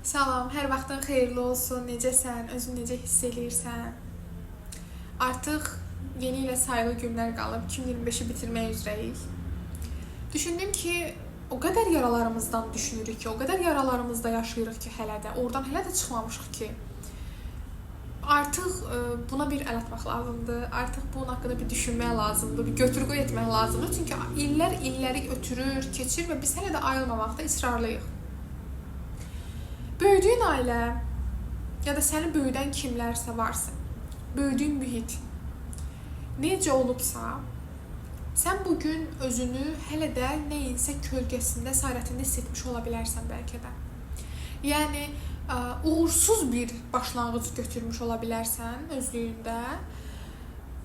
Salam, hər vaxtın xeyirli olsun. Necəsən? Özünü necə hiss eləyirsən? Artıq yeni ilə sayılı günlər qalıb. 2025-i bitirmək üzrəyik. Düşündüm ki, o qədər yaralarımızdan düşünürük ki, o qədər yaralarımızda yaşayırıq ki, hələ də oradan hələ də çıxmamışıq ki, artıq buna bir əl atmaq lazımdır. Artıq bunun haqqında bir düşünmək lazımdır, bir götür-qoy etmək lazımdır. Çünki illər illəri ötürür, keçir və biz hələ də ayılmamaqda israrlıyıq. Böyüdüyün ailə ya da səni böyüdən kimlərsə varsa, böyüdüyün mühit necə olubsa, sən bu gün özünü hələ də nəyinsə kölgəsində, sarətində hiss etmiş ola bilərsən bəlkə də. Yəni uğursuz bir başlanğıc götürmüş ola bilərsən özlüyündə.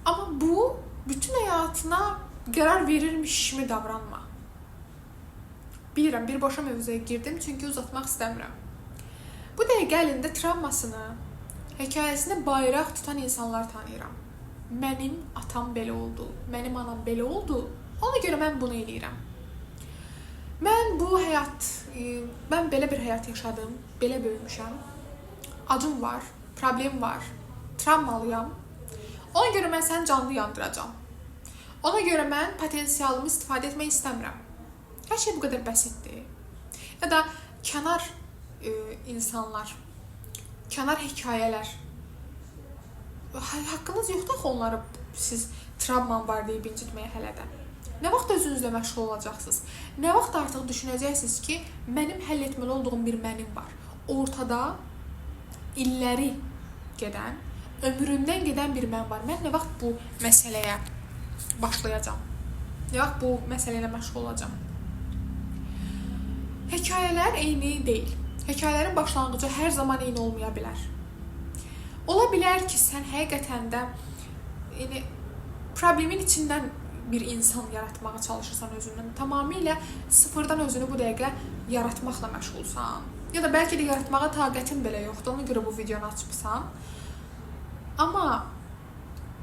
Amma bu bütün həyatına qərar verirmiş kimi davranma. Bilirəm, birbaşa mövzuya girdim, çünki uzatmaq istəmirəm. Bu dəqiqə əlində travmasını, hekayəsini bayraq tutan insanlar tanıyıram. Mənim atam belə oldu, mənim anam belə oldu. Ona görə mən bunu eləyirəm. Mən bu həyat, mən belə bir həyat yaşadım, belə böyümüşəm. Acım var, problem var, travmalıyam. Ona görə mən sənin canını yandıracağam. Ona görə mən potensialımı istifadə etmək istəmirəm. Hər şey bu qədər bəsitdir. Ya da kənar insanlar, kənar hekayələr. Haqqınız yoxdur axı onları siz travmam var deyib incitməyə hələ də. Nə vaxt özünüzlə məşğul olacaqsınız? Nə vaxt artıq düşünəcəksiniz ki, mənim həll etməli olduğum bir mənim var. Ortada illəri gedən, ömrümdən gedən bir mən var. Mən nə vaxt bu məsələyə başlayacağam? Nə vaxt bu məsələ ilə məşğul olacağam? Hekayələr eyni deyil. Hekayələrin başlanğıcı hər zaman eyni olmaya bilər. Ola bilər ki, sən həqiqətən də yəni problemin içindən bir insan yaratmağa çalışırsan özündən. Tamamilə sıfırdan özünü bu dəqiqə yaratmaqla məşğulsan. Ya da bəlkə də yaratmağa taqətin belə yoxdur. Ona görə bu videonu açmısan. Amma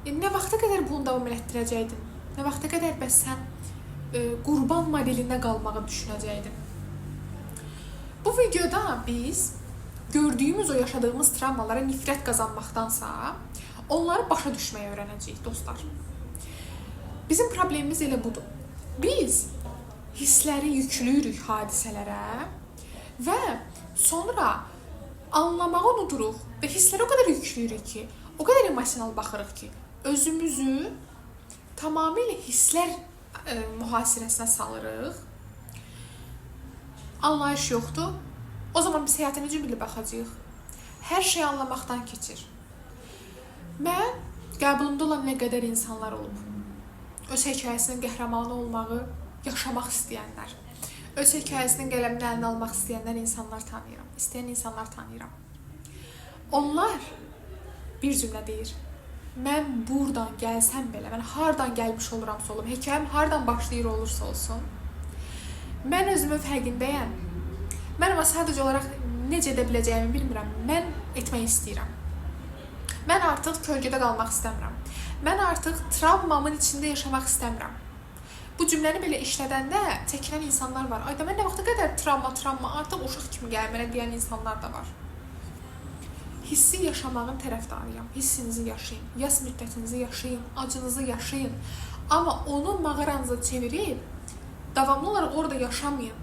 nə vaxta qədər bunu davam elətdirəcəkdin? Nə vaxta qədər bəs sən qurban modelində qalmağı düşünəcəkdin? Bu videoda biz gördüyümüz o yaşadığımız travmalara nifrət qazanmaqdansa, onları başa düşməyi öyrənəcəyik dostlar. Bizim problemimiz elə budur. Biz hissləri yüklüyürük hadisələrə və sonra anlamağı unuduruq və hisslərə o qədər yüklüyürük ki, o qədər emosional baxırıq ki, özümüzü tamamilə hisslər mühasirəsinə salırıq. Anlayış yoxdur. O zaman biz həyata necə ümidlə baxacağıq? Hər şey anlamaqdan keçir. Mən qəbulumda olan nə qədər insanlar olub. Öz hekayəsinin qəhrəmanı olmağı, yaşamaq istəyənlər. Öz hekayəsinin qələmini əlinə almaq istəyənlər insanlar tanıyıram. İstəyən insanlar tanıyıram. Onlar bir cümlə deyir. Mən buradan gəlsəm belə, mən hardan gəlmiş oluramsa olum, hekayəm hardan başlayır olursa olsun, mən özümün fərqindəyəm. Mən amma sadəcə olaraq necə edə biləcəyimi bilmirəm. Mən etmək istəyirəm. Mən artıq kölgədə qalmaq istəmirəm. Mən artıq travmamın içində yaşamaq istəmirəm. Bu cümləni belə işlədəndə çəkinən insanlar var. Ay da mən nə vaxta qədər travma, artıq uşaq kimi gəlir mənə deyən insanlar da var. Hissi yaşamağın tərəfdarıyam. Hissinizi yaşayın, yas müddətinizi yaşayın, acınızı yaşayın. Amma onu mağaranıza çevirib davamlı olaraq orada yaşamayın.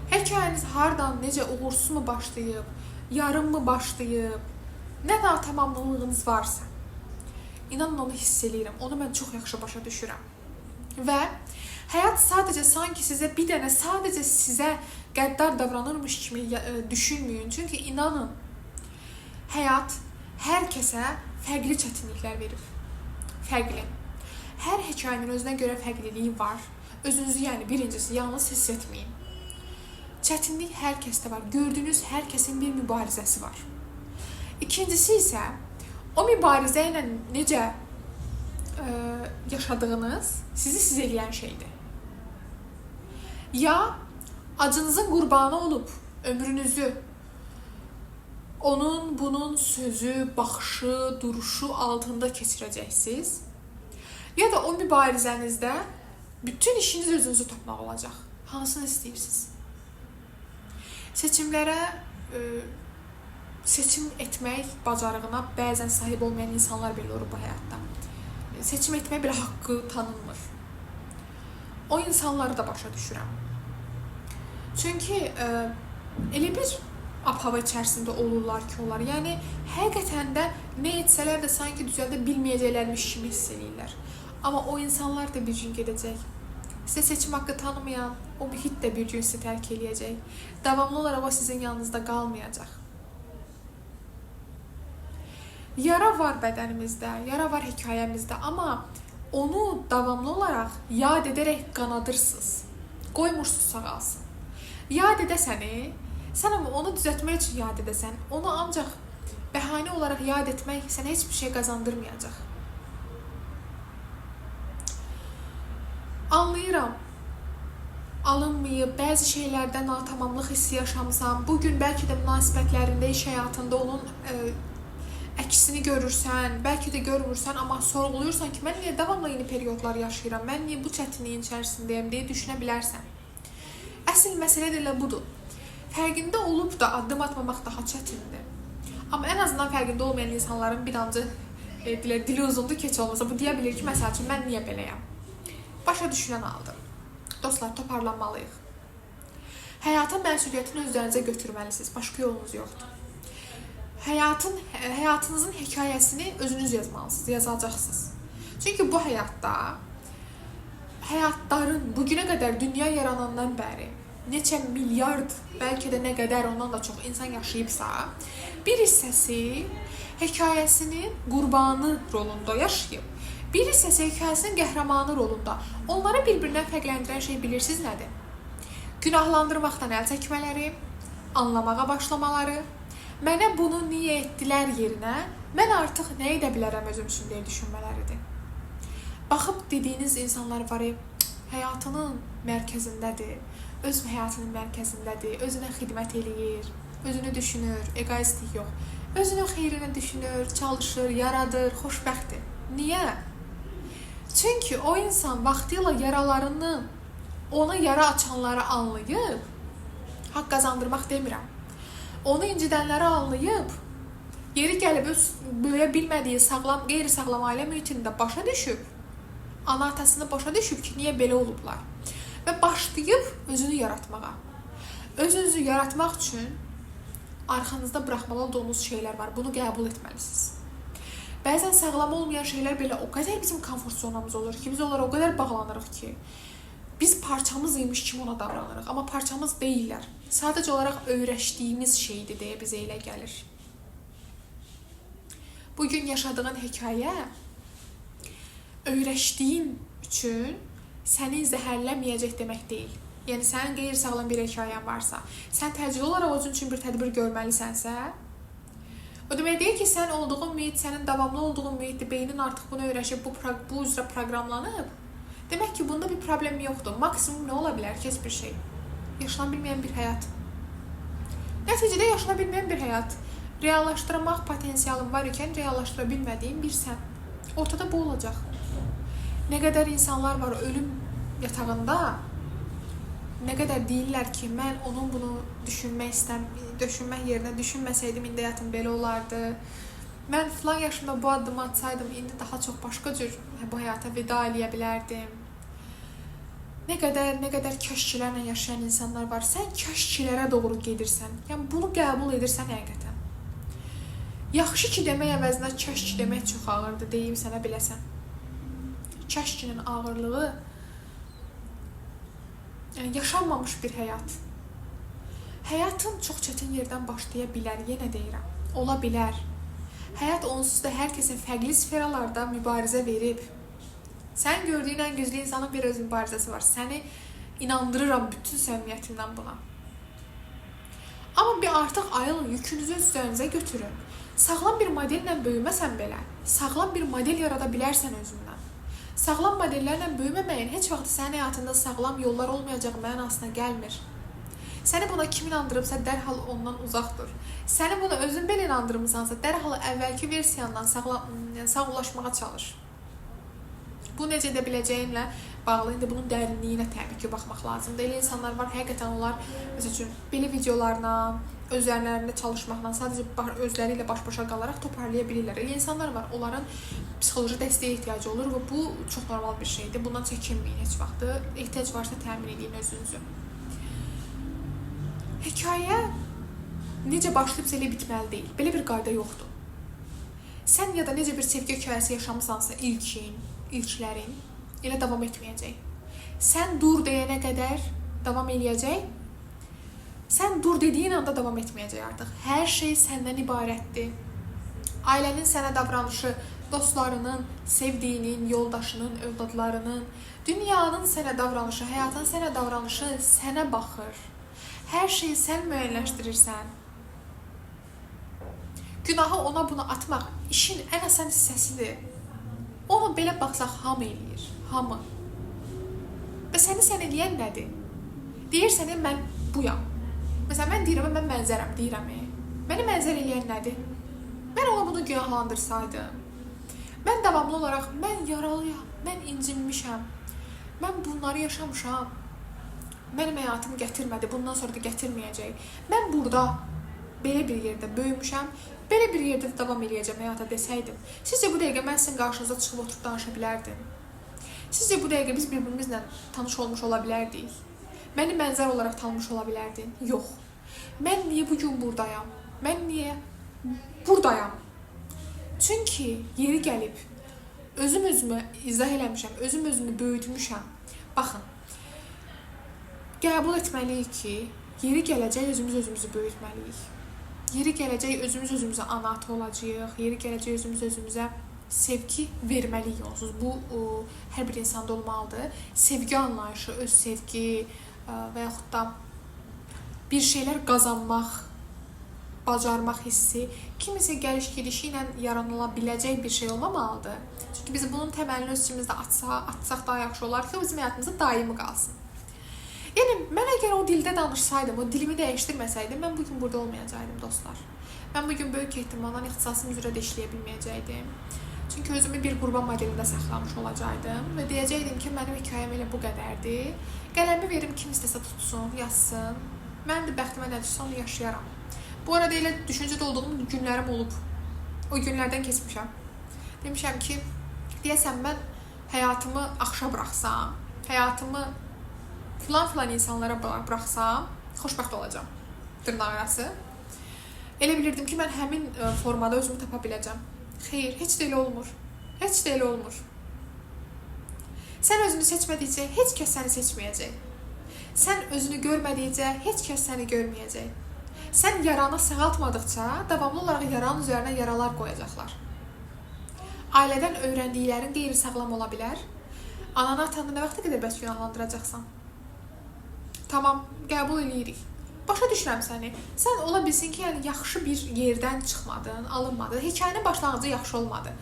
Hekayəniz hardan, necə uğursuz mu başlayıb, yarım mı başlayıb, nə natamamlılığınız varsa, inanın onu hiss eləyirəm, onu mən çox yaxşı başa düşürəm. Və həyat sadəcə sanki sizə bir dənə, sadəcə sizə qəddar davranırmış kimi düşünməyin. Çünki inanın, həyat hər kəsə fərqli çətinliklər verir. Fərqli. Hər hekayənin özünə görə fərqliliyi var. Özünüzü, yəni birincisi, yalnız hiss etməyin. Çətinlik hər kəsdə var. Gördüyünüz hər kəsin bir mübarizəsi var. İkincisi isə o mübarizə ilə necə yaşadığınız sizi siz eləyən şeydir. Ya acınızın qurbanı olub ömrünüzü onun, bunun sözü, baxışı, duruşu altında keçirəcəksiniz. Ya da o mübarizənizdə bütün işiniz özünüzü tapmaq olacaq. Hansını istəyirsiniz? Seçimlərə seçim etmək bacarığına bəzən sahib olmayan insanlar belə olur bu həyatda. Seçim etmək belə haqqı tanınmır. O insanları da başa düşürəm. Çünki elə bir ab-hava içərisində olurlar ki, onlar, yəni həqiqətən də nə etsələr də sanki düzəldə bilməyəcəklərmiş kimi hiss eləyirlər. Amma o insanlar da bir gün gedəcək. Sizə seçim haqqı tanımayan o mühit də bir gün sizi tərk eləyəcək. Davamlı olaraq o sizin yanınızda qalmayacaq. Yara var bədənimizdə, yara var hekayəmizdə, amma onu davamlı olaraq yad edərək qanadırsınız. Qoymursunuz sağalsın. Yad edəsən, sən amma onu düzəltmək üçün yad edəsən, onu ancaq bəhanə olaraq yad etmək sənə heç bir şey qazandırmayacaq. Anlayıram, alınmayıb, bəzi şeylərdə natamamlıq hissi yaşamısan, bugün bəlkə də münasibətlərində, iş həyatında onun əksini görürsən, bəlkə də görmürsən, amma sorğuluyursan ki, mən niyə davamlı yeni periodlar yaşayıram, mən niyə bu çətinliyin içərisindəyəm deyə düşünə bilərsən. Əsl məsələ də elə budur. Fərqində olub da addım atmamaq daha çətindir. Amma ən azından fərqində olmayan insanların bir damcı dili uzundur, keç olmasa bu deyə bilir ki, məsəl üçün, mən niyə beləyəm? Başa düşülən aldı. Dostlar, toparlanmalıyıq. Həyatın məsuliyyətini öz üzərinizə götürməlisiniz. Başqa yolunuz yoxdur. Həyatınızın hekayəsini özünüz yazmalısınız, yazacaqsınız. Çünki bu həyatda, həyatların bugünə qədər dünya yaranandan bəri neçə milyard, bəlkə də nə qədər ondan da çox insan yaşayıbsa, bir hissəsi hekayəsinin qurbanı rolunda yaşayıb. Bir hissəsi hekayəsinin qəhrəmanı rolunda. Onları bir-birindən fərqləndirən şey bilirsiniz nədir? Günahlandırmaqdan əl çəkmələri, anlamağa başlamaları, mənə bunu niyə etdilər yerinə, mən artıq nə edə bilərəm özüm üçün deyə düşünmələridir. Baxıb dediyiniz insanlar var, həyatının mərkəzindədir, öz həyatının mərkəzindədir, özünə xidmət eləyir, özünü düşünür, egoistlik yox, özünün xeyrinə düşünür, çalışır, yaradır, xoşbəxtdir. Niyə? Çünki o insan vaxtilə yaralarını, ona yara açanları anlayıb, haqq qazandırmaq demirəm, onu incidənləri anlayıb, yeri gəlib öz böyüyə bilmədiyi sağlam, qeyri-sağlam ailə mühitində başa düşüb, ana-atasını başa düşüb ki, niyə belə olublar və başlayıb özünü yaratmağa. Özünüzü yaratmaq üçün arxanızda buraxmalı olduğunuz şeylər var. Bunu qəbul etməlisiniz. Bəzən sağlam olmayan şeylər belə o qədər bizim komfort zonamız olur ki, biz onlara o qədər bağlanırıq ki, biz parçamız imiş kimi ona davranırıq. Amma parçamız deyillər. Sadəcə olaraq öyrəşdiyimiz şeydir deyə bizə elə gəlir. Bugün yaşadığın hekayə öyrəşdiyin üçün səni zəhərləməyəcək demək deyil. Yəni, sənin qeyri-sağlam bir hekayən varsa, sən təcili olaraq özün üçün bir tədbir görməlisənsə, o demək deyil ki, sən olduğun mühit, sənin davamlı olduğun mühitdir, beynin artıq bunu öyrəşib, bu üzrə proqramlanıb. Demək ki, bunda bir problem yoxdur. Maksimum nə ola bilər ki, heç bir şey. Yaşana bilməyən bir həyat. Nəticədə yaşana bilməyən bir həyat. Reallaşdırmaq potensialın var ikən reallaşdıra bilmədiyin bir sən. Ortada bu olacaq. Nə qədər insanlar var ölüm yatağında, nə qədər deyirlər ki, mən onun bunu düşünmək yerinə düşünməsəydim indi həyatım belə olardı. Mən filan yaşımda bu addımı atsaydım, indi daha çox başqa cür bu həyata vida eləyə bilərdim. Nə qədər kəşkilərlə yaşayan insanlar var. Sən kəşkilərə doğru gedirsən. Yəni bunu qəbul edirsən həqiqətən. Yaxşı ki demək əvəzinə kəş ki demək çox ağırdır, deyim sənə biləsən. Kəşkinin ağırlığı, yəni yaşanmamış bir həyat. Həyatın çox çətin yerdən başlaya bilər, yenə deyirəm. Ola bilər. Həyat onsuz da hər kəsin fərqli sferalarda mübarizə verib. Sən gördüyün ən güclü insanın bir öz mübarizəsi var. Səni inandırıram bütün səmimiyyətimdən buna. Amma bir artıq ayılın, yükünüzü öz üzərinizə götürün. Sağlam bir modellə böyüməsən belə, sağlam bir model yarada bilərsən özündən. Sağlam modellərlə böyüməməyin heç vaxt sənin həyatında sağlam yollar olmayacağı mənasına gəlmir. Səni buna kim inandırıbsa dərhal ondan uzaq dur. Səni buna özün belə inandırmısansa dərhal əvvəlki versiyandan sağlaşmağa çalış. Bu necə edə biləcəyinlə bağlı. İndi bunun dərinliyinə təbii ki, baxmaq lazımdır. Elə insanlar var, həqiqətən onlar, məsəl üçün, belə videolarla, özlərində çalışmaqla, sadəcə özləri ilə baş-başa qalaraq toparlaya bilirlər. Elə insanlar var, onların psixoloji dəstəyə ehtiyacı olur və bu çox normal bir şeydir. Bundan çəkinməyin heç vaxtı. Ehtiyac varsa təmin edin özünüzü. Hekayə necə başlayıbsa elə bitməli deyil. Belə bir qayda yoxdur. Sən ya da necə bir sevgi hekayəsi yaşamısansa ilklərin elə davam etməyəcək. Sən dur deyənə qədər davam eləyəcək. Sən dur dediyin anda davam etməyəcək artıq. Hər şey səndən ibarətdir. Ailənin sənə davranışı, dostlarının, sevdiyinin, yoldaşının, övladlarının, dünyanın sənə davranışı, həyatın sənə davranışı sənə baxır. Hər şeyi sən müəyyənləşdirirsən. Günahı ona buna atmaq işin ən asan hissəsidir. Ona belə baxsaq hamı eləyir, hamı. Və səni sən eləyən nədir? Deyirsən, mən buyam. Məsələn, mən deyirəm, mən mənzərəm, deyirəm. Məni mənzər eləyən nədir? Mən ona bunu günahlandırsaydım, mən davamlı olaraq, mən yaralıyam, mən incinmişəm, mən bunları yaşamışam, mənim həyatım gətirmədi, bundan sonra da gətirməyəcək. Mən burada, belə bir yerdə böyümüşəm, belə bir yerdə də davam eləyəcəm həyata desəydim, sizcə bu dəqiqə mən sizin qarşınıza çıxıb oturub danışa bilərdim? Sizcə bu dəqiqə biz bir-birimizlə tanış olmuş ola bilərdik? Məni mənzər olaraq tanımış ola bilərdin? Yox. Mən niyə bugün buradayam? Mən niyə buradayam? Çünki yeri gəlib, özüm özümü izah eləmişəm, özüm özümü böyütmüşəm. Baxın, qəbul etməliyik ki, yeri gələcək özümüz özümüzü böyütməliyik. Yeri gələcək özümüz özümüzə ana-ata olacağıq, yeri gələcək özümüz özümüzə sevgi verməliyik onsuz. Bu, hər bir insanda olmalıdır. Sevgi anlayışı, öz sevgi və yaxud da bir şeylər qazanmaq, bacarmaq hissi kimisə gəliş-gedişi ilə yaranıla biləcək bir şey olmamalıdır. Çünki biz bunun təməlini öz içimizdə atsaq daha yaxşı olar ki, o bizim həyatımızda daimi qalsın. Yəni, mən əgər o dildə danışsaydım, o dilimi dəyişdirməsəydim, mən bugün burada olmayacaqdım, dostlar. Mən bugün böyük ehtimalla ixtisasım üzrə də işləyə bilməyəcəkdim. Çünki özümü bir qurban modelində saxlamış olacaqdım və deyəcəkdim ki, mənim hekayəm elə bu qədərdir. Qələmi verim, kim istəsə tutsun, yazsın. Mən də bəxtimə nə düşsə onu yaşayaram. Bu arada elə düşüncədə olduğum günlərim olub. O günlərdən keçmişəm. Demişəm ki, deyəsən mən həyatımı axşa buraxsam, həyatımı filan-filan insanlara buraxsam, xoşbəxt olacağam. Dırnaq arası. Elə bilirdim ki, mən həmin formada özümü tapa biləcəm. Xeyr, heç də elə olmur. Heç də elə olmur. Sən özünü seçmədikcə heç kəs səni seçməyəcək. Sən özünü görmədikcə heç kəs səni görməyəcək. Sən yaranı sağaltmadıqca davamlı olaraq yaranın üzərinə yaralar qoyacaqlar. Ailədən öyrəndiklərin qeyri-sağlam ola bilər. Ananı, atanı nə vaxta qədər bəs günahlandıracaqsan? Tamam, qəbul eləyirik. Başa düşürəm səni. Sən ola bilsin ki, yəni yaxşı bir yerdən çıxmadın, alınmadı. Hekayənin başlanğıcı yaxşı olmadı.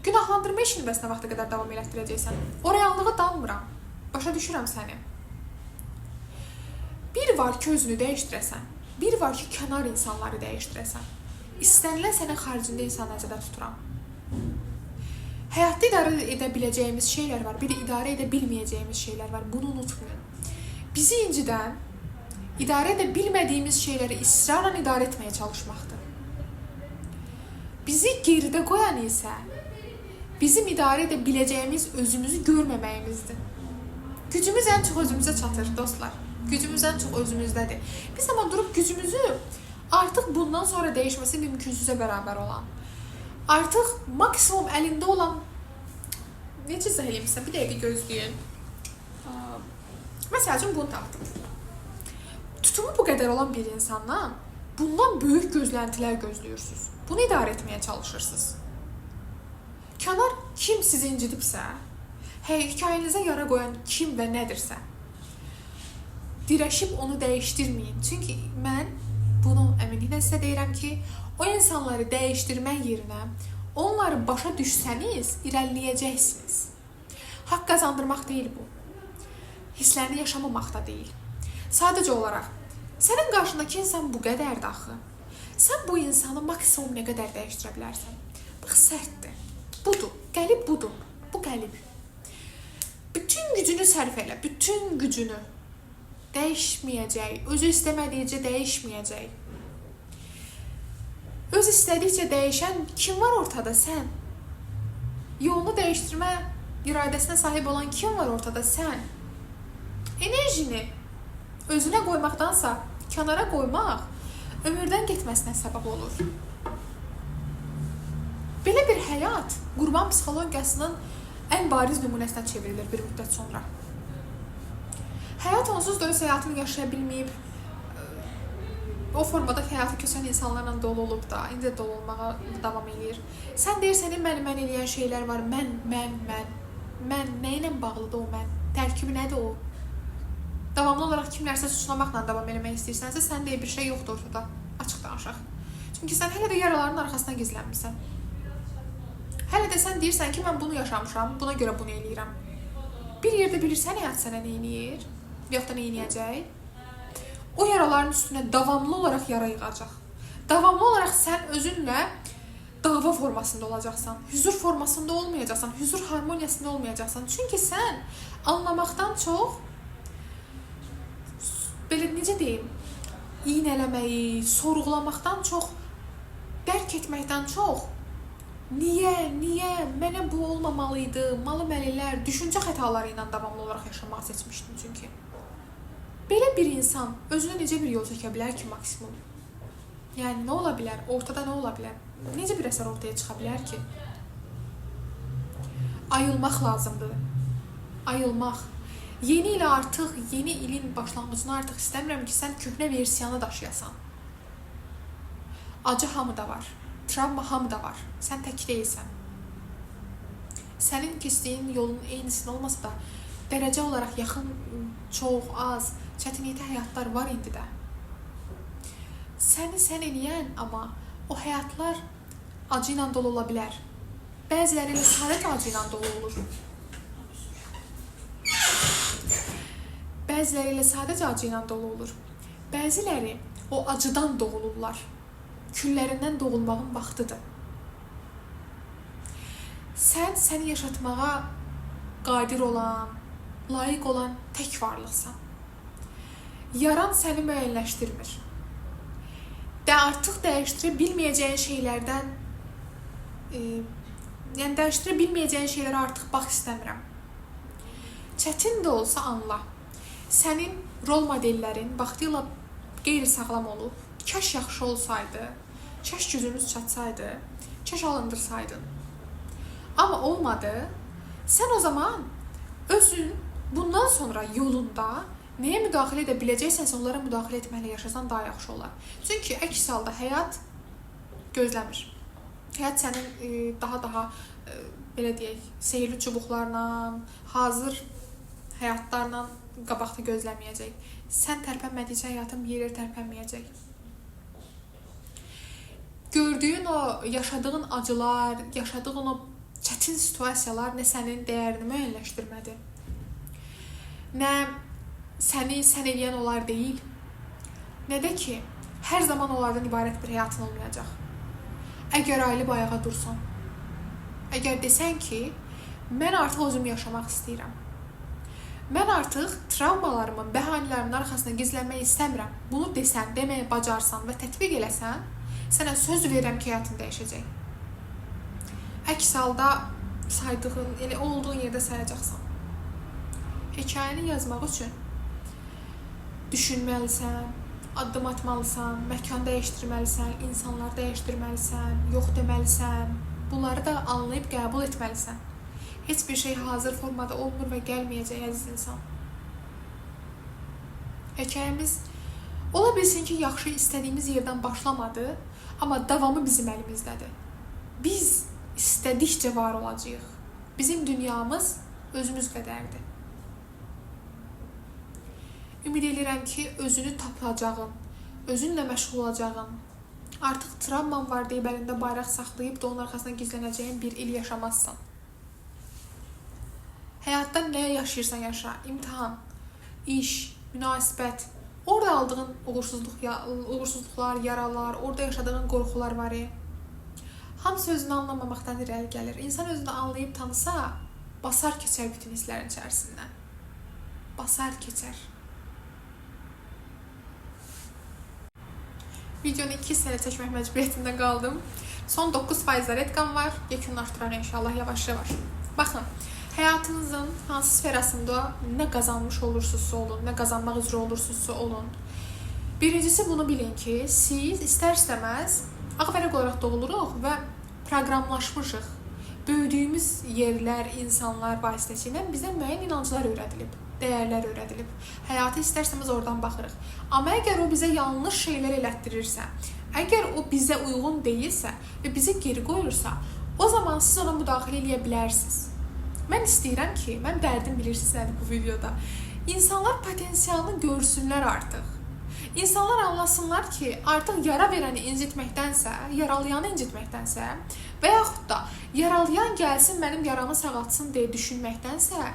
Günahlandırma işini bəs nə vaxta qədər davam elətdirəcəksən? O reallığı danmıram. Başa düşürəm səni. Bir var ki, özünü dəyişdirəsən. Bir var ki, kənar insanları dəyişdirəsən. İstənilən sənin xaricində insan nəzərdə tuturam. Həyatda idarə edə biləcəyimiz şeylər var, bir də idarə edə bilməyəcəyimiz şeylər var. Bunu unutmayın. Bizi incidən, idarə edə bilmədiyimiz şeyləri israrla idarə etməyə çalışmaqdır. Bizi geridə qoyan isə bizim idarə edə biləcəyimiz özümüzü görməməyimizdir. Gücümüz ən çox özümüzə çatır, dostlar. Gücümüz ən çox özümüzdədir. Biz amma durub gücümüzü artıq bundan sonra dəyişməsi mümkünsüzə bərabər olan, artıq maksimum əlində olan, necə izah eləyim sizə? Bir dəqiqə gözləyin. Məsəl üçün bunu tapdım. Tutumu bu qədər olan bir insandan bundan böyük gözləntilər gözləyirsiniz. Bunu idarə etməyə çalışırsınız. Kənar kim sizi incidibsə, hekayənizə yara qoyan kim və nədirsə, dirəşib onu dəyişdirməyin. Çünki mən bunu əminliklə sizə deyirəm ki, o insanları dəyişdirmək yerinə onları başa düşsəniz, irəliləyəcəksiniz. Haqq qazandırmaq deyil bu. Hisslərini yaşamamaq da deyil. Sadəcə olaraq, sənin qarşındakı insan bu qədərdir axı. Sən bu insanı maksimum nə qədər dəyişdirə bilərsən? Bax, sərtdir. Budur. Qəlib budur. Bu qəlib. Bütün gücünü sərf elə, bütün gücünü. Dəyişməyəcək, özü istəmədikcə dəyişməyəcək. Öz istədikcə dəyişən kim var ortada? Sən. Yolunu dəyişdirmə iradəsinə sahib olan kim var ortada? Sən. Enerjini özünə qoymaqdansa kənara qoymaq ömürdən getməsinə səbəb olur. Belə bir həyat qurban psixologiyasının ən bariz nümunəsinə çevrilir bir müddət sonra. Həyat onsuz da öz həyatını yaşaya bilməyib, o formada həyatı köçən insanlarla dolu olub da, indi də dolu olmağa davam eləyir. Sən deyirsən, məni mən eləyən şeylər var, mən, mən, mən. Mən, nə ilə bağlıdır o mən? Tərkibi nədir o? Davamlı olaraq kimlərsə suçlamaqla davam eləmək istəyirsənsə, sən deyə bir şey yoxdur ortada. Açıq danışaq. Çünki sən hələ də yaraların arxasına gizlənmisən. Hələ də sən deyirsən ki, mən bunu yaşamışam, buna görə bunu eləyirəm. Bir yerdə bilirsən həyat sənə nə eləyir, yaxud da nə eləyəcək. O yaraların üstünə davamlı olaraq yara yığacaq. Davamlı olaraq sən özünlə dava formasında olacaqsan, hüzur formasında olmayacaqsan, hüzur harmoniyasında olmayacaqsan. Çünki sən anlamaqdan çox, belə necə deyim, iynələməyi, sorğulamaqdan çox, dərk etməkdən çox, niyə, niyə, mənə bu olmamalıydı, malı məlilər, düşüncə xətaları ilə davamlı olaraq yaşamağı seçmişdim çünki. Belə bir insan özünə necə bir yol çəkə bilər ki maksimum? Yəni nə ola bilər? Ortada nə ola bilər? Necə bir əsər ortaya çıxa bilər ki? Ayılmaq lazımdır. Ayılmaq. Yeni ilə artıq, yeni ilin başlanğıcını artıq istəmirəm ki, sən köhnə versiyanı daşıyasan. Acı hamıda var. Travma hamıda var. Sən tək deyilsən. Sənin keçdiyin yolun eynisinin olmasa da, dərəcə olaraq yaxın, çox, az, çətinlikdə həyatlar var indi də. Səni sən eləyən, amma o həyatlar acı ilə dolu ola bilər. Bəziləri elə sadəcə acı ilə dolu olur. Bəziləri elə sadəcə acı ilə dolu olur. Bəziləri o acıdan doğulurlar. Küllərindən doğulmağın vaxtıdır. Sən səni yaşatmağa qadir olan, layiq olan tək varlıqsan. Yaran səni müəyyənləşdirmir. Də artıq dəyişdirə bilməyəcəyin şeylərdən, yəni dəyişdirə bilməyəcəyin şeylərə artıq bax istəmirəm. Çətin də olsa anla. Sənin rol modellərin vaxtilə qeyri-sağlam olub, kaş yaxşı olsaydı, kaş gücümüz çatsaydı, kaş alındırsaydın. Amma olmadı. Sən o zaman özün bundan sonra yolunda nəyə müdaxilə edə biləcəksənsə, onlara müdaxilə etməklə yaşasan daha yaxşı olar. Çünki əks halda həyat gözləmir. Həyat sənin daha belə deyək, sehirli çubuqlarla, hazır həyatlarla qabaqda gözləməyəcək. Sən tərpənmədikcə həyatın bir yerə tərpənməyəcək. Gördüyün o, yaşadığın acılar, yaşadığın o çətin situasiyalar nə sənin dəyərini müəyyənləşdirmədi, nə səni sən eləyən onlar deyil, nə də ki, hər zaman onlardan ibarət bir həyatın olmayacaq. Əgər ayılıb ayağa dursan, əgər desən ki, mən artıq özümü yaşamaq istəyirəm, mən artıq travmalarımın, bəhanələrimin arxasına gizlənmək istəmirəm, bunu desən, deməyə bacarsan və tətbiq eləsən, sənə söz verirəm ki, həyatın dəyişəcək. Əks halda saydığın, elə olduğun yerdə sayacaqsan. Hekayəni yazmaq üçün düşünməlisən, addım atmalısan, məkan dəyişdirməlisən, insanlar dəyişdirməlisən, yox deməlisən. Bunları da anlayıb qəbul etməlisən. Heç bir şey hazır formada olmur və gəlməyəcək, əziz insan. Hekayəmiz ola bilsin ki, yaxşı istədiyimiz yerdən başlamadı, amma davamı bizim əlimizdədir. Biz istədikcə var olacağıq. Bizim dünyamız özümüz qədərdir. Ümid edirəm ki, özünü tapacağın, özünlə məşğul olacağın, artıq travman var deyib əlində bayraq saxlayıb da onun arxasına gizlənəcəyin bir il yaşamazsan. Həyatda nə yaşayırsan yaşa, imtahan, iş, münasibət, orada aldığın uğursuzluqlar, yaralar, orada yaşadığın qorxular var. Hamısı özünü anlamamaqdan irəli gəlir. İnsan özünü anlayıb tanısa, Basar keçər bütün hisslərin içərisindən. Basar keçər. Videonu 2 hissələ çəkmək məcburiyyətində qaldım. Son 9% retqam var. Yekunlaşdıraq inşallah yavaş-yavaş. Baxın, həyatınızın hansı sferasında nə qazanmış olursunuzsa olun, nə qazanmaq üzrə olursunuzsa olun. Birincisi bunu bilin ki, siz istər-istəməz ağ vərəq olaraq doğuluruq və proqramlaşmışıq. Böyüdüyümüz yerlər, insanlar vasitəsilə bizə müəyyən inanclar öyrədilib, dəyərlər öyrədilib. Həyata istər-istəməz oradan baxırıq. Amma əgər o bizə yanlış şeylər elətdirirsə, əgər o bizə uyğun deyilsə və bizi geri qoyursa, o zaman siz ona müdaxilə eləyə bilərsiniz. Mən istəyirəm ki, mən dərdim bilirsiniz nədir bu videoda. İnsanlar potensialını görsünlər artıq. İnsanlar anlasınlar ki, artıq yara verəni incitməkdənsə, yaralayanı incitməkdənsə və yaxud da yaralayan gəlsin mənim yaramı sağaltsın deyə düşünməkdənsə,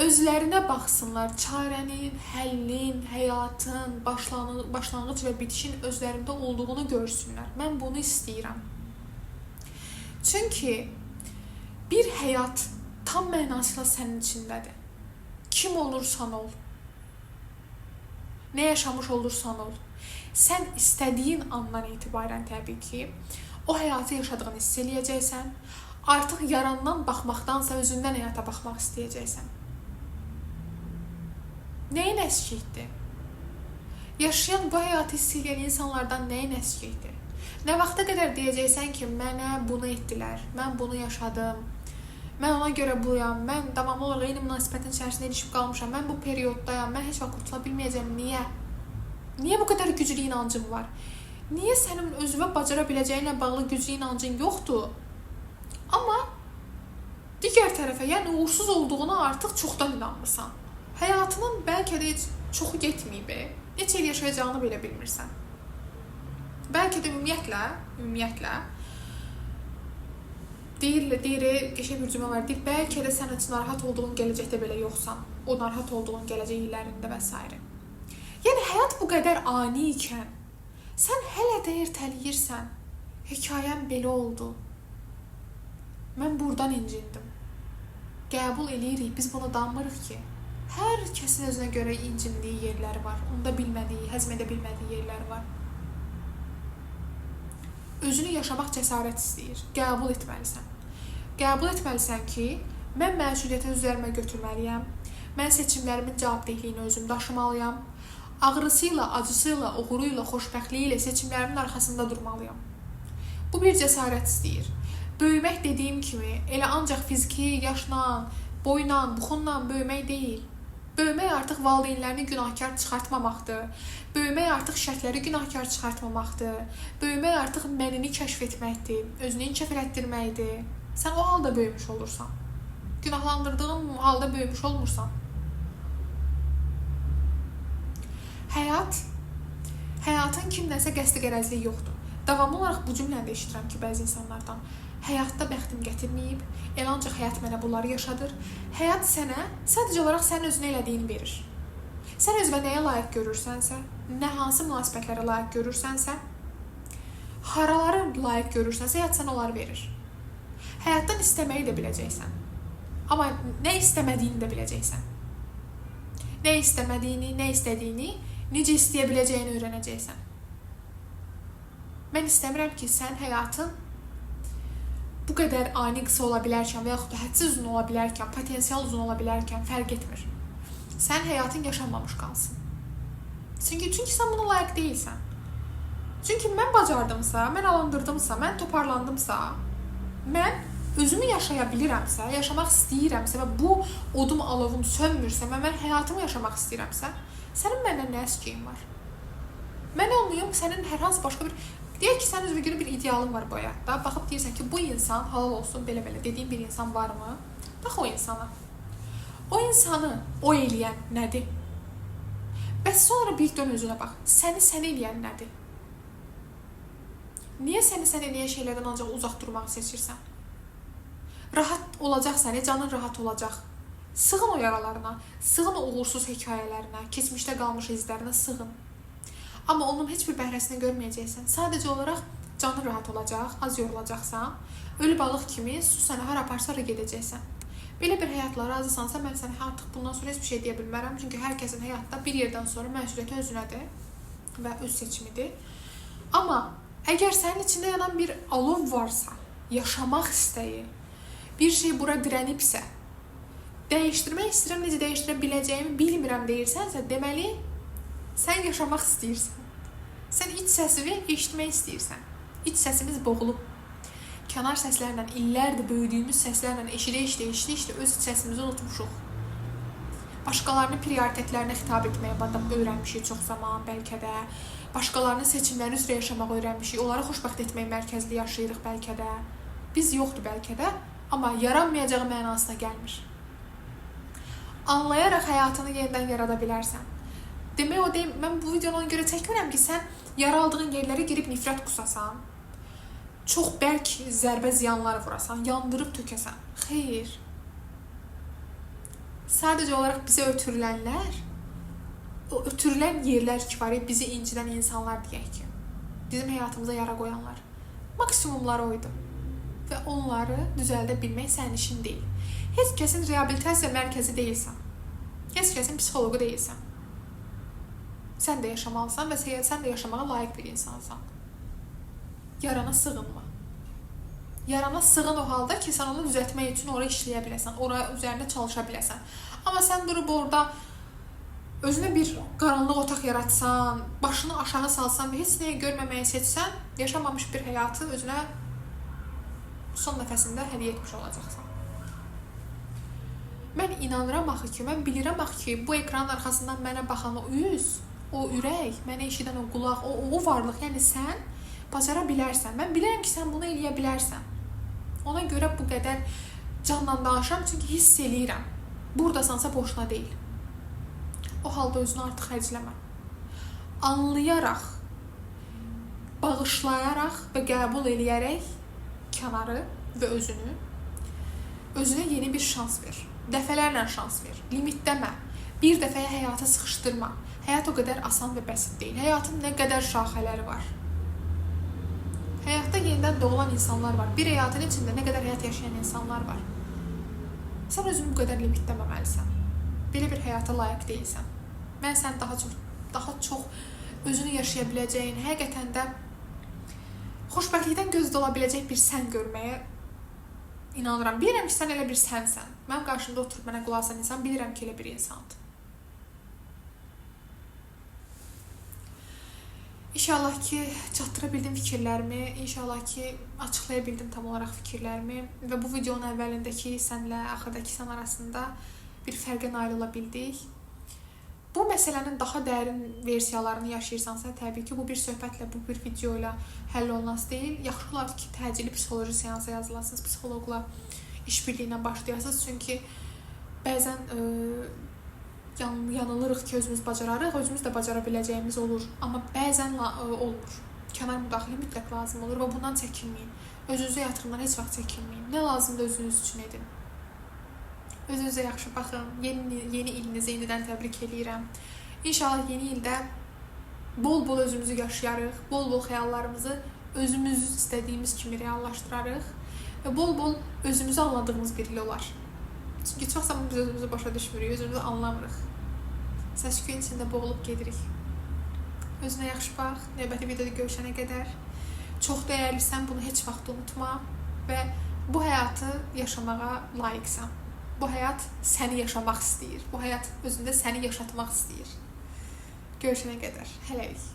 özlərinə baxsınlar, çarənin, həllin, həyatın, başlanğıc və bitişin özlərində olduğunu görsünlər. Mən bunu istəyirəm. Çünki bir həyat tam mənasıyla sənin içindədir. Kim olursan ol, nə yaşamış olursan ol, sən istədiyin andan etibarən təbii ki, o həyatı yaşadığını hiss eləyəcəksən, artıq yarandan baxmaqdansa özündən həyata baxmaq istəyəcəksən. Nəyin əskikdir? Yaşayan bu həyatı hiss eləyən insanlardan nəyin əskikdir? Nə vaxta qədər deyəcəksən ki, mənə bunu etdilər, mən bunu yaşadım, mən ona görə buyam, mən davamlı olaraq eyni münasibətin içərisində ilişib qalmışam, mən bu perioddayam, mən heç vaxt qurtula bilməyəcəm. Niyə? Niyə bu qədər güclü inancın var? Niyə sənin özünə bacara biləcəyinlə bağlı güclü inancın yoxdur? Amma digər tərəfə, yəni uğursuz olduğuna artıq çoxdan inanmırsan. Həyatının bəlkə də heç çoxu getməyib, neçə il yaşayacağını belə bilmirsən. Bəlkə də ümumiyyətlə deyir, qəşəng bir cümlə var, deyir, bəlkə də sən heç narahat olduğun gələcəkdə belə yoxsan, o narahat olduğun gələcək illərində və s. Yəni, həyat bu qədər ani ikən, sən hələ də ertələyirsən, hekayəm belə oldu, mən buradan incindim, qəbul eləyirik, biz bunu danmırıq ki, hər kəsin özünə görə incindiyi yerləri var, onda bilmədiyi, həzm edə bilmədiyi yerləri var. Özünü yaşamaq cəsarət istəyir, qəbul etməlisən. Qəbul etməlisən ki, mən məsuliyyəti üzərimə götürməliyəm, mən seçimlərimin cavabdehliyini özüm daşımalıyam, ağrısıyla, acısıyla, uğuruyla, xoşbəxtliyi ilə seçimlərimin arxasında durmalıyam. Bu bir cəsarət istəyir. Böyümək dediyim kimi, elə ancaq fiziki, yaşla, boyla, buxunla böyümək deyil. Böyümək artıq valideynlərini günahkar çıxartmamaqdır. Böyümək artıq şərtləri günahkar çıxartmamaqdır. Böyümək artıq mənini kəşf etməkdir, özünü inkişaf elətdirməkdir. Sən o halda böyümüş olursan. Günahlandırdığın halda böyümüş olmursan. Həyatın kimdənsə qəsdi qərəzliyi yoxdur. Davamlı olaraq bu cümləni də eşidirəm ki, bəzi insanlardan. Həyatda bəxtim gətirməyib, elə ancaq həyat mənə bunları yaşadır. Həyat sənə sadəcə olaraq sənin özünə elədiyini verir. Sən özünə nəyə layiq görürsənsə, nə hansı münasibətlərə layiq görürsənsə, haraları layiq görürsənsə, həyat sənə onları verir. Həyatdan istəməyi də biləcəksən. Amma nə istəmədiyini də biləcəksən. Nə istəmədiyini, nə istədiyini, necə istəyə biləcəyini öyrənəcəksən. Mən istəmirəm ki, sən həyatın bu qədər ani qısa ola bilərkən və yaxud da hədsiz uzun ola bilərkən, potensial uzun ola bilərkən fərq etmir. Sən həyatın yaşanmamış qalsın. Çünki sən buna layiq deyilsən. Çünki mən bacardımsa, mən alandırdımsa, mən toparlandımsa, mən özümü yaşaya bilirəmsə, yaşamaq istəyirəmsə və bu odum alovum sönmürsə və mən həyatımı yaşamaq istəyirəmsə, sənin məndən nə əskiyin var? Mən olmayım, sənin hər hansı başqa bir... Deyək ki, sənin özünə görə bir idealın var bu həyatda. Baxıb deyirsən ki, bu insan halal olsun, belə-belə dediyin bir insan varmı? Bax o insana. O insanı o eləyən nədir? Bəs sonra bir dön özünə bax. Səni sənə eləyən nədir? Niyə səni sən eləyən şeylərdən ancaq uzaq durmağı seçirsən? Rahat olacaqsan, canın rahat olacaq. Sığın o yaralarına, sığın o uğursuz hekayələrinə, keçmişdə qalmış izlərinə sığın. Amma onun heç bir bəhrəsini görməyəcəksən. Sadəcə olaraq canın rahat olacaq, az yorulacaqsan. Ölü balıq kimi su səni hara aparsa ora gedəcəksən. Belə bir həyatla razısansa, mən sənə artıq bundan sonra heç bir şey deyə bilmərəm. Çünki hər kəsin həyatda bir yerdən sonra məsuliyyəti özünədir və öz seçimidir. Amma əgər sənin içində yanan bir alov varsa, yaşamaq istəyi, bir şey bura dirənibsə, dəyişdirmək istəyirəm, necə dəyişdirə biləcəyimi bilmirəm deyirsənsə, deməli sən yaşamaq istəyirsən. Sən iç səsini eşitmək istəyirsən. İç səsimiz boğulub. Kənar səslərlə, illərdir böyüdüyümüz səslərlə eşidə-eşidə öz iç səsimizi unutmuşuq. Başqalarının prioritetlərinə xitab etməyə öyrənmişik çox zaman bəlkə də. Başqalarının seçimləri üzrə yaşamağı öyrənmişik. Onları xoşbəxt etmək mərkəzli yaşayırıq bəlkə də. Biz yoxdur bəlkə də, amma yaranmayacağı mənasına gəlmir. Anlayaraq həyatını yenidən yarada bilərsən. Demək o deyim, mən bu videonu ona görə çəkmirəm ki, sən yara aldığın yerlərə girib nifrət qusasan, çox bərk zərbə ziyanlar vurasan, yandırıb tökəsən. Xeyr. Sadəcə olaraq bizə ötürülənlər, o ötürülən yerlər ki var, bizi incidən insanlar deyək ki, bizim həyatımıza yara qoyanlar. Maksimumları oydu. Və onları düzəldə bilmək sənin işin deyil. Heç kəsin reabilitasiya mərkəzi deyilsən. Heç kəsin psixoloqu deyilsən. Sən də yaşamalısan və sən də yaşamağa layiq bir insansan. Yarana sığınma. Yarana sığın o halda ki, sən onu düzəltmək üçün ora işləyə biləsən, ora üzərində çalışa biləsən. Amma sən durub orada özünə bir qaranlıq otaq yaratsan, başını aşağı salsan və heç nəyi görməməyi seçsən, yaşamamış bir həyatı özünə son nəfəsində hədiyyə etmiş olacaqsan. Mən inanıram axı ki, mən bilirəm axı ki, bu ekranın arxasından mənə baxan o üz, o ürək, mənə eşidən o qulaq, o varlıq, yəni sən bacara bilərsən. Mən bilirəm ki, sən bunu eləyə bilərsən. Ona görə bu qədər canla danışıram, çünki hiss eləyirəm. Buradasansa boşuna deyil. O halda özünü artıq xərcləmə. Anlayaraq, bağışlayaraq və qəbul eləyərək kənarı və özünü, özünə yeni bir şans ver. Dəfələrlə şans ver. Limitləmə. Bir dəfəyə həyata sıxışdırma. Həyat o qədər asan və bəsit deyil. Həyatın nə qədər şaxələri var. Həyatda yenidən doğulan insanlar var. Bir həyatın içində nə qədər həyat yaşayan insanlar var. Sən özünü bu qədər limitləməməlisən. Belə bir həyata layiq deyilsən. Mən sən daha çox özünü yaşaya biləcəyin, həqiqətən də xoşbəxtlikdən göz dola biləcək bir sən görməyə inanıram. Bilirəm ki, sən elə bir sənsən. Mənim qarşımda oturub mənə qulaq asan insan, bilirəm ki, elə bir insandır. İnşallah ki, çatdıra bildim fikirlərimi, inşallah ki, açıqlaya bildim tam olaraq fikirlərimi və bu videonun əvvəlindəki sənlə axırdakı sən arasında bir fərqə nail ola bildik. Bu məsələnin daha dərin versiyalarını yaşayırsansa, təbii ki, bu bir söhbətlə, bu bir video ilə həll olunası deyil. Yaxşı olar ki, təcili psixoloji seansa yazılasınız, psixoloqla işbirliyinə başlayasınız. Çünki bəzən yanılırıq ki, özümüz bacararıq, özümüz də bacara biləcəyimiz olur. Amma bəzən olmur. Kənar müdaxilə mütləq lazım olur və bundan çəkinməyin. Özünüzə yatırımdan heç vaxt çəkinməyin. Nə lazımdır özünüz üçün edin. Özünüzə yaxşı baxın. Yeni ilinizi indidən təbrik eləyirəm. İnşallah yeni ildə bol-bol özümüzü yaşayarıq, bol-bol xəyallarımızı özümüz istədiyimiz kimi reallaşdırarıq və bol-bol özümüzü anladığımız bir il olar. Çünki çox zaman biz özümüzü başa düşmürük, özümüzü anlamırıq. Səs-küyün içində boğulub gedirik. Özünə yaxşı bax. Növbəti videoda görüşənə qədər. Çox dəyərlisən, bunu heç vaxt unutma və bu həyatı yaşamağa layiqsən. Bu həyat səni yaşamaq istəyir. Bu həyat özündə səni yaşatmaq istəyir. Görüşənə qədər. Hələlik.